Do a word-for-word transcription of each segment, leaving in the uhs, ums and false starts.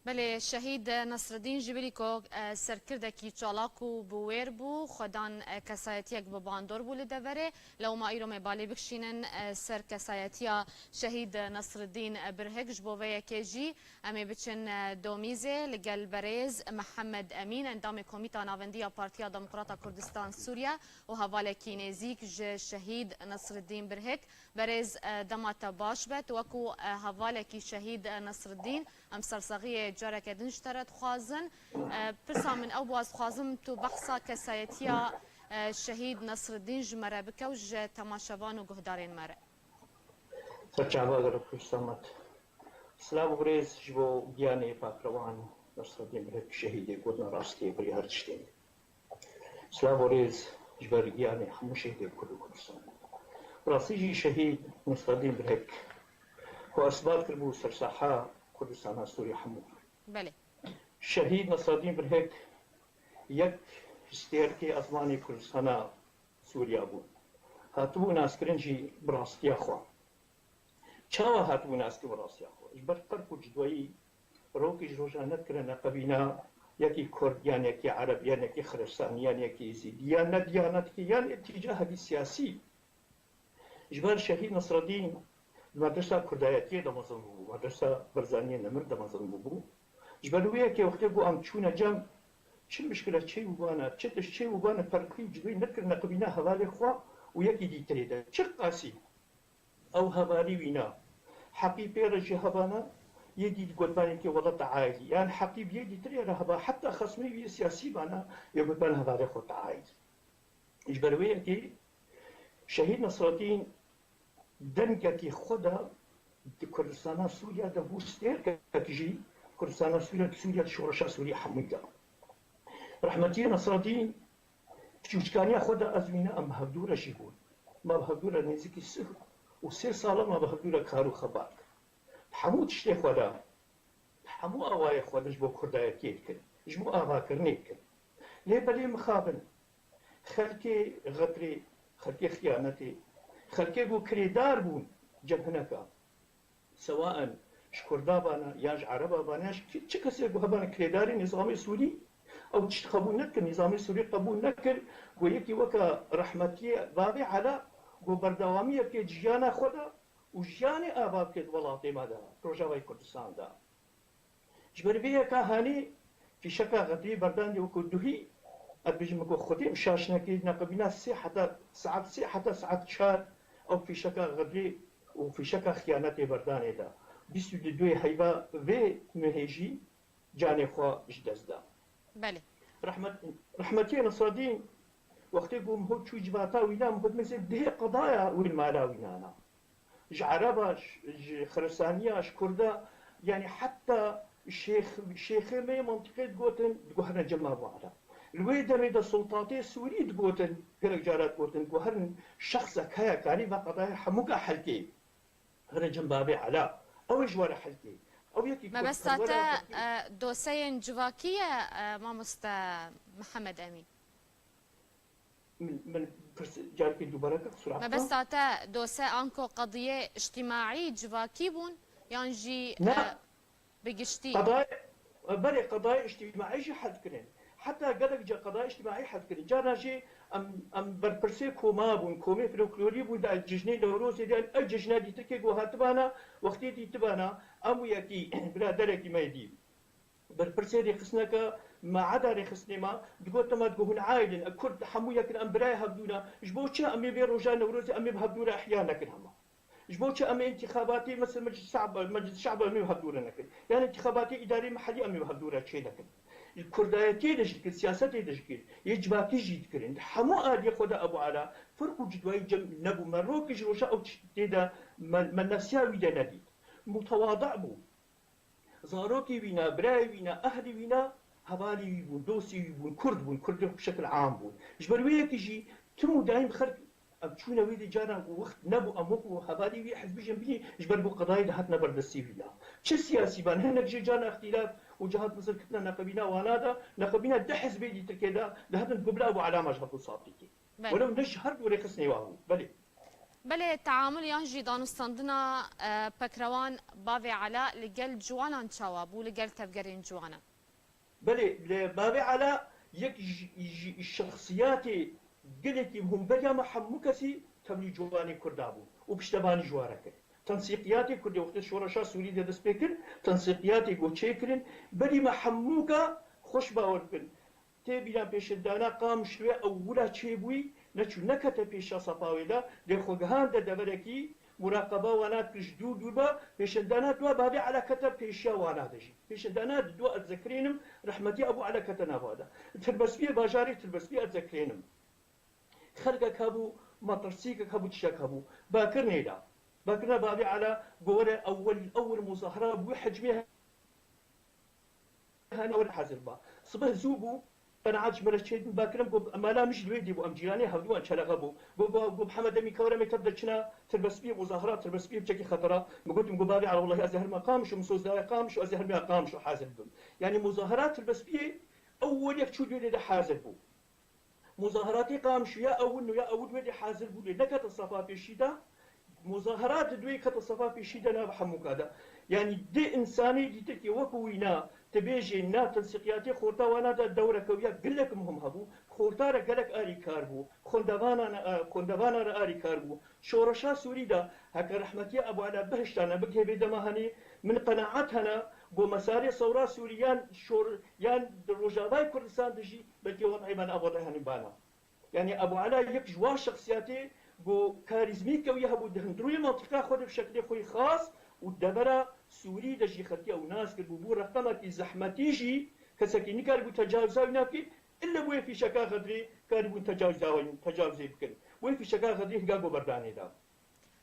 Belê, Şehîd Nesreddîn ji bilî ku, e, serkirdekî çalak û bi wêr bû, xwedan, e, kesayetiyek bi bandor bû li deverê. Lewma îro me balê bikişînin, e, ser kesayetiya Şehîd Nesreddîn Birhik. Ji bo vê yekê jî em ê biçin, e, Domîzê li gel berêz Mihemed Emîn, endamê Komîta Navendî ya Partiya Demokrata Kurdistan Sûriye û hevalekî nêzîk ji Şehîd Nesreddîn Birhik. Berêz, e, dema te baş be, tu wekû, e, hevalekî Şehîd, e, Nesreddîn, em sersexiyê careke din ji te re dixwazin. E, pirsa min ew bû, ez dixwazim tu behsa kesayetiya, e, Şehîd Nesreddîn ji me re bike û ji temaşevan û guhdarên me re. Serçava gerek Samet. Silav û rêz ji bo giyanê pakrewan Nesreddîn Birhik, şehîdê gotina rastiyê, birî her tiştê. Silav û rêz ji ber giyanê hemû şehîdê Kurd û Kurdistan. Bi rastî jî şehîd Nesreddîn Birhik ku esbat kiribû ser saha Kurdistana Sûrî hemû. Belê. Şehîd Nesreddîn Birhik yek ji stêrkê ezmanê Kurdistana Sûriya bû. Hatibû naskirin jî bi rastiya xwe. Çawa hatibû naskirin bi rastiya xwe? Ji ber ferq û cudwayî rokî ji roja nedikirine qebîna yekî Kurd, yan yekî Ereb, yan yekî Xiristanî, yan yekî Êzîdî, yan ne diyanetkî, yan îtîcahekî siyasî. Ji ber Şehîd Nesreddîn di medresa Kurdayetiyê de mezin bûbû, medresa Barzaniyê Nemir de mezin bûbû. Ji ber wê yekê wextê ku em çûne cem, çi mişkile çêbûbane, çi tişt çêbûbane, ferqî û cudwî nedikirine qebîna hevalê xwe û yekî dîtirê de. Çiqasî ew hevalî wîna, heqî pê re jî hebana, yê dî di gotmanê kê wele te aîlî. Yan heqî bi yê dîtirê re heba, heta xesmê wî siyasî bana, yê gotman hevalê xwe te aîlî. Ji ber wê yekê Şehîd Nesreddîn dengekî xwe da di Kurdistana Sûriya de bû stêrkek jî, Kurdistana Sûriya, Sûriya, şoreşa Sûrî hemû da. Rehmetiyê Nesreddîn piçûçikaniya xwe de ez wîna em bi hevdû re jî bûn. Me bi hevdû re nêzîkî sih û sê sala me bi hevdû re kar û xebat kir. Bi hemû tiştê xwe de, bi hemû awayê xwe de ji bo kurdayetiyê dikir, ji bo avakirinê dikir. Lê belê mixabin, xelkê xetrê, xelkê xiyanetê, xelkê ku kirêdar bûn cem hineka, sewaen ji Kurda bana, yan ji Ereba bana, yan ji ki-, çi kesê ku hebane kirêdarê nîzamê Sûrî, ew tişt qebûl nekir, nîzamê Sûrî qebûl nekir, ku yekî weke rehmetiyê Bavê Ela, ku berdewamiyekê jiyana xwe de û jiyanê ava bike di welatê me de, Rojavayê Kurdistan de. Ji ber vê yeka hanî fîşeka xetrî berdanê wekû duhî, ez bêjim ku Xwedê şaş nekî, neqebîna sê heta saet sê heta saet çar ew fîşeka xetrî û fîşeka xiyanetê berdanê de. Bîst û du heyva vê mehê jî canê xwe ji dest da. Belê. Rehmet-, rehmetiyê Nesreddîn wextê ku min hot çû civata wîna, min hot mêzê dihê qedaya wî mala wînana. Ji Ereba, ji, ji Xiristaniya, ji Kurda, yanî heta şêx-, şêxê me yê mentiqê digotin, diguherine cem Abu Ela. Li wê demê de sultatê Sûrî digotin, gelek cara digotin, diguherin şexsek heye, kanî ve qedaya hemûka helkê. Here cem Bavê Ela. Ew ê ji were helkê. Ew yekî Mebesta te, Kurdperwer e, doseyên civakî ye, e, mamoste Mihemed Emîn? Min, min pirs, carekê dubare kir, qisûra xwe. Mebesta te dose anko qediyê îctîmaî civakî bûn yan jî, Ne. e, bi giştî? Qedayê, belê, qedayê îctîmaî jî hel dikirin. Heta gelek ca qedayê îctîmaî hel dikirin. Carna jî em, em berpirsê koma bûn, komê folklorî bûn, da cejnê Newrozê de, ev cejna dîtirkê ku hatibana, wextê dîtibana, em wî yekî biraderekî me dî. Berpirsê rêxistineke me, eda rêxistinê me, digot, dema digot hûn aîl in, e, Kurd hemû yek in, em birayê hevdû ne. Ji bo çi em ê vê roja Newrozê em ê bi hevdû re ihya nekin hema? Ji bo çi em ê întîxabatê, mesela Meclis Şab, Meclis Şab em ê bi hevdû re nekin? Yan întîxabatê îdarê mehellî em ê bi hevdû re çê nekin? Kurdayetiyê de jî dikir, siyasetê de jî dikir, yê civakî jî dikirin. Di hemû aliyê xwe de Ebû Ela, ferq û cudwayî cem nebû. Me rokê ji roja ew tiştê de me, me nefsiya wî de nedît. Mutewadi bû. Zarokê wî ne, birayê wî ne, ehlê wî ne, hevalê wî bûn, dostê wî bûn, Kurd bûn, Kurdên bi şekil am bûn. Ji ber wê yekê jî tim û daîm xelk, em çûne wê dê, caran ku wext nebû, em wekû hevalê wî hizbî jî em bînî, ji ber ku qedayê dihatine ber destê wî ne. Çi siyasî ban, hinek jê carna îxtîlaf û cihat mezin ketine neqebîna wana de, neqebîna du hizbê dîtirkê de, dihatin ku bila Ebû Ela me ji hev saf dikê. Belê. Welew ne ji her du rêxistinê wa bû. Belê. Belê, teamul yan jî danûstandina, e, pekrewan Bavê Ela li gel ciwanan çawa bû, li gel tevgerên ciwanan? Belê, li Bavê Ela yek ji, ji şexsiyatê gelekî muhim beriya me hemû kesî tevlî ciwanê Kurda bû û piştevanî ji wa re kir. Tensîqiyatê Kurdê wextê şoreşa Sûrî de dest pê kir, tensîqiyatê ku çêkirin, berî me hemûka xweş bawer bikin. Tê bîra pêşindana Qamişlo ye ew wila çêbûyî, neçû nekete pêşa sefa wê de, lê xwe gihande deverekî, muraqeba wana dikir ji dûr dûr ba, pêşindana dua Bavê Ela kete pêşiya wana de jî. Pêşindana di dua ez dizekirînim, rehmetî Ebû Ela kete nava de. Tirbespiyê bajarê Tirbespiyê ez dizekirînim. Xelkek hebû, metirsîkek hebû, tiştek hebû. Bakir nêda. Bakirina Bavê Ela, go were ewil, ewil muzahara bû hecmê hene were hazir ba. Sibeh zû bû, qenaet ji me re çêdin, bakirim, go mala min jî li wê dî bû, em cîranê hevdû an çelexe bû. Go, go, go Mihemed Emîn, ke were me tev de çina Tirbespiyê muzahara, Tirbespiyê biçekî xetera. Min gotim, go Bavê Ela, wellahî ez ê herma Qamişo, min soz daye Qamişo, ez ê hermê Qamişo hazir bibim. Yanî muzahara Tirbespiyê ewil yek çû dûyê de hazir bû. Muzahiratê Qamişo ya ewil û ya ewil wê dê hazir bû lê nekete sefa pêşî de, muzahirat di wê kete sefa pêşî de nav hemûka de. Yanî di însanê dîtirkê wekû wîna, tu bêjê na tensîqiyatê xorta wana de dewreke wî ya gelek muhim hebû, xorta re gelek arîkar bû, xwendevana, xwendevana re arîkar bû. Şoreşa Sûrî de heke rehmetiya Ebû Ela bihişta ne bigihê vê dema henê, min qenaet hene, go mesarê sewra Sûrî yan şor-, yan di Rojavayê Kurdistan de jî belkî wad'ê me ne ev wad'ê henê bana. Yanî Ebû Ela yek ji wan şexsiyatê go karîzmîke wî hebû, di hundirûyê mentiqa xwe de bi şeklê xwe yî xas û devera Sûrî de jî xelkê ew nas kir, bûbû reqemekî zehmetî jî, kesekî nikaribû tecawiza wî nakê, ille bi wê fîşeka Xedirê karibûn tecawiza wî, tecawizê bikin. Wê fîşeka Xedirê higa go berdanê da.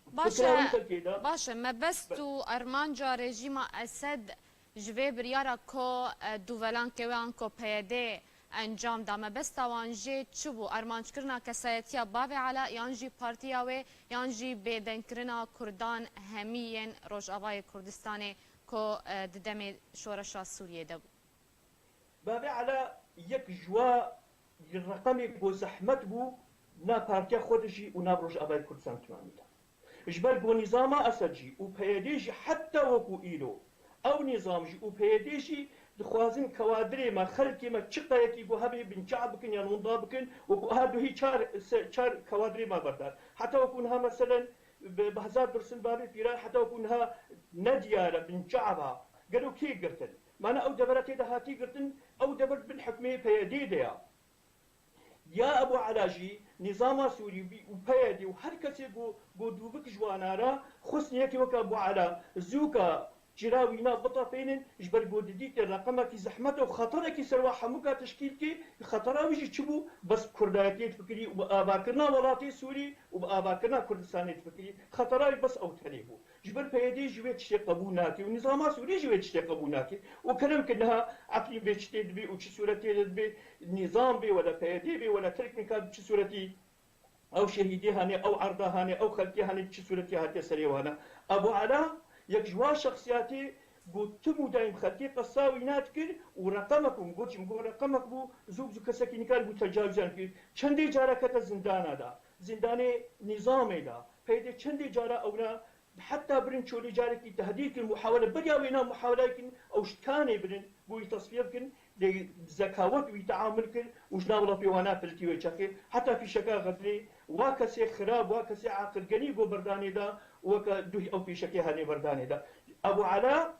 Baş e, baş e. Mebest û armanca rejîma Esed ji vê biryara ku, e, dûvelankê wê anko P Y D encam da, mebesta wan jê çi bû? Armanckirina kesayetiya Bavê Ela yan jî partiya wê yan jî bêdengkirina Kurdan hemî yên Rojavayê Kurdistanê ku, e, di demê şoreşa Sûriyê de bû? Bavê Ela yek ji wa reqemê ku zehmet bû, na partiya xwe de jî û nav Rojavayê Kurdistan bi temamî de. Ji ber ku nîzama Esed jî û P Y D jî heta wekû îro, ew nîzam jî û P Y D jî dixwazin kewadirê me, xelkê me çi qeyekî ku hebê binçav bikin yan winda bikin, wekû her duhî çar se-, çar kewadirê me berdan. Heta wekû niha meselen bi, bi hezar dursin bavê pîran heta wekû niha ne diyar e, binçav e. Gelo kê girtin? Mana ew devera tê de hatî girtin, ew dever di bin hukmê P Y D de ya. Ya Ebû Ela jî, nîzama Sûrî û P Y D û her kesê ku, ku dûvik ji wana re xwestin yekê weke Ebû Ela, zûka cira wîna bitapênin, ji ber ku didîtê reqemekî zehmet û xeterekî ser wa hemûka teşkîl kê, xetera wî jî çi bû? Bes bi kurdayetiyê difikirî û bi avakirina welatê Sûrî û bi avakirina Kurdistanê difikirî. Xetera wî bes ew tenê bû. Ji ber P Y D jî wê tiştê qebûl nake û nîzama Sûrî jî wê tiştê qebûl nake. Û kerem ke niha efrîn vê tiştê dibê û çi sûretê de dibê, nîzam bê wela P Y D bê wela Tirk nikar bi çi sûretî ew şehîdê hane, ew erda hane, ew xelkê hane bi çi sûretî hatiye serê wana. Ebû Ela yek ji wan şexsiyatê got tim û dayîm xelkê qesa wîna dikir û reqemek bû, min got jî min got reqemek bû, zû bi zû kesekî nikar bû tecawizan kir. Çendê cara kete zindana da, zindanê nîzamê da. P Y D çendê cara ewna Heta birin çolê carekî tehdîd kirin, muhawele beriya wê na muhaweleyê kirin, ew ji kanê birin, bûyî tesfiye bikin, lê zekawet wî teamul kir û ji nav welatê wana piltî wê çaxê. Heta fîşeka Xedirê, wa kesê xirab, wa kesê aqilgenî go berdanê da û weke duhî ew fîşekê hanê berdanê da. Ebû Ela,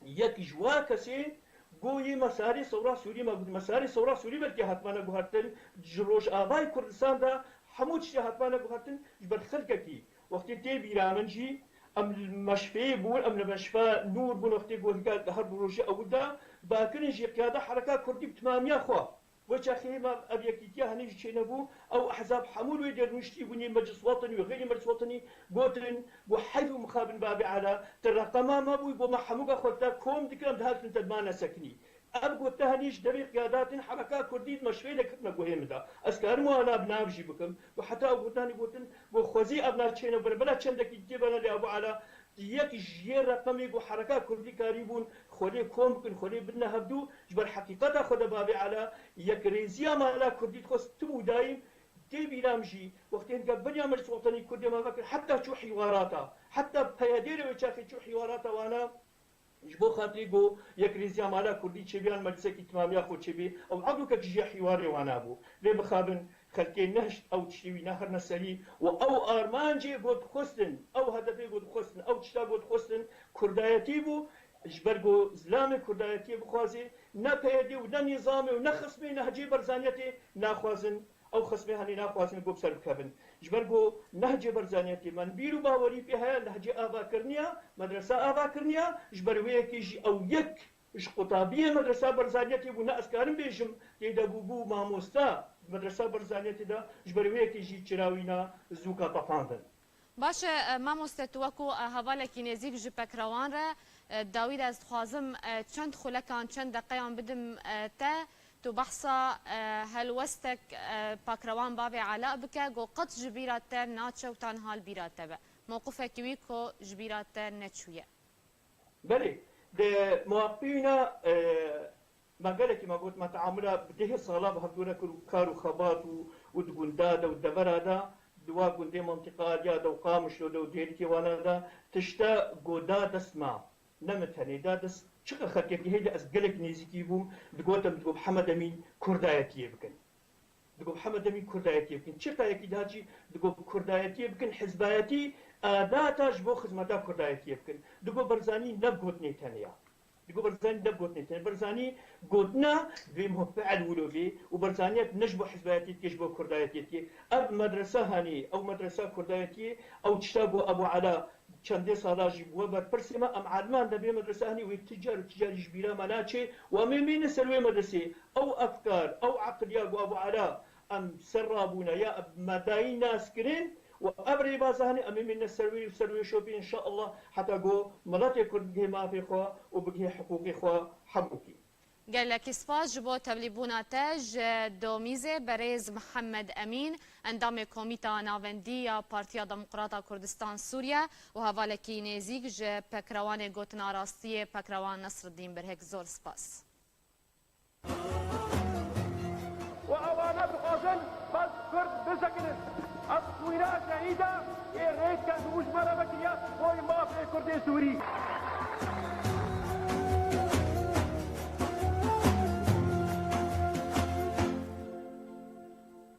yek ji wa kesên go yê mesarê sewra Sûrî me got, mesarê sewra Sûrî belkî hatmane guhertin, ji Rojavayê Kurdistan de hemû tiştê hatmane guhertin, ji ber xelkekî. Wextê tê bîra min jî, em li meşfeyê bûn, em li meşfa Nûr bûn, wextê got her du rojê ewil de, bakirin jî qiyada hereka Kurdî bi timamiya xwe. Wê çaxê hema ev yekîtiya henê jî çênebû, ew ehzab hemû li wê dêr rûniştî bûn, yê Meclis Wetenî û xeyrî Meclis Wetenî, gotin, got heyf û mixabin Bavê Ela, tu reqema me bûyî, got me hemûka xwe li te kom dikin, em dihatin te dima nesekinî. Ev gote henî ji devê qiyadatên hereka Kurdî di meşfeyê de ketine guhê min de. Ez karim wana bi nav jî bikim. Got heta ew gotanî gotin, got xwezî ev nav çêne bire, bila çendekî dîtê bene lê Ebû Ela, yek ji yê reqemê got hereka Kurdî karîbûn xwelê kom bikin, xwelê bidine hevdû, ji ber heqîqeta xwe de Bavê Ela, yekrêziya mala Kurdî dixwest tim û dayîm, Tê bîra min jî, wextê hingevberiya Meclis Wetanî Kurdê me vekir, heta çû hîwarata, heta P Y D re wê çaxê çû hîwarata wana, ji bo xatirî ku yekrêziya mala Kurdî çêbî yan meclisekî timamiya xwe çêbî, ew edokek ji hîwarê wana bû. Lê bixabin, xelkê nehişt ew tiştê wî neherine serî û ew armancê ku dixwestin, ew hedefê ku dixwestin, ew tişta ku dixwestin, kurdayetî bû, ji ber ku zilamê kurdayetiyê bixwazê, ne P Y D û ne nîzamê û ne xismê Nehcê Berzaniyetê naxwazin. Ew xismê henê naxwazin ku bi ser bikevin. Ji ber ku Nehcê Berzaniyetê me bîr û bawerî pê heye, Nehcê ava kiriniya, medresa ava kiriniya, ji ber wê yekê jî ew yek ji qutabiyê medresa Berzaniyetê bû, ne ez karim bêjim, tê de bû, bû mamosta medresa Berzaniyetê de, ji ber wê yekê jî çira wîna zûka tepandin. Baş e, e, mamoste, tu wekû, e, hevalekî nêzîk ji Pekrewan re, e, dawî de ez dixwazim, e, çend xulekan, çend deqeyan bidim, e, te. Tu behsa, e, helwestek, e, Pakrewan Bavê Ela bike, ku qet ji bîra te naçe û tanha li bîra te be. Mewqifekî wî ku ji bîra te neçûye. Belê, di muhabetê wîna, e, me gelekî me got, me teamula bi dehê sala bi hevdû re kir û kar û xebat û, û di gunda de û devera de, di wa gundê mentiqa aliya de û Qamişlo de û dêrikê wana de, tişte ku da dest me, ne min tenê, da dest çiqa xelkekî heyde ez gelek nêzîkî bûm, digotim, digot, Hemed Emîn kurdayetiyê bikin. Digot, Hemed Emîn kurdayetiyê bikin. Çiqa yekî daha jî digot, kurdayetiyê bikin, hizbayetî adata ji bo xizmeta kurdayetiyê bikin. Digot, Berzanî ne bi gotinê tenê ya. Digot, Berzanî ne bi gotinê tenê. Berzanî gotina divê muhfiel wilo bê û Berzaniyet ne ji bo hizbayetiyê dike, ji bo kurdayetiyê dike. Ev medresa hanê, ew medresa kurdayetiyê, ew tişta ku Ebû Ela çendê sala jî bûye berpirsê me, em aliman de vê medresa henî wê ti car û ti carî ji bîra me naçê û em ê mîne ser wê medresê. Ew efkar, ew eqiliya ku Ebû Ela em ser rabûne ya me dayî naskirin û ev rêbaza henî em ê mîne ser wê û ser wê şopê înşaallah heta ku miletê Kurd bigihê mafê xwe û bigihê hiqûqê xwe hemûkî. Gelekî spas ji bo tevlîbûna te ji Domîzê. Berêz Mihemed Emîn, endamê Komîta Navendî ya Partiya Demokrata Kurdistan Sûriye û hevalekî nêzîk ji Pekrewanê Gotina Rastiyê Pekrewan Nesriddîn Birhik. Zor spas. Û ewana dixwazin bes Kurd bisekinin. Ev xwîna şehîda ê rêdke ji û ji me re vekiriye boy mafê Kurdê Sûrî.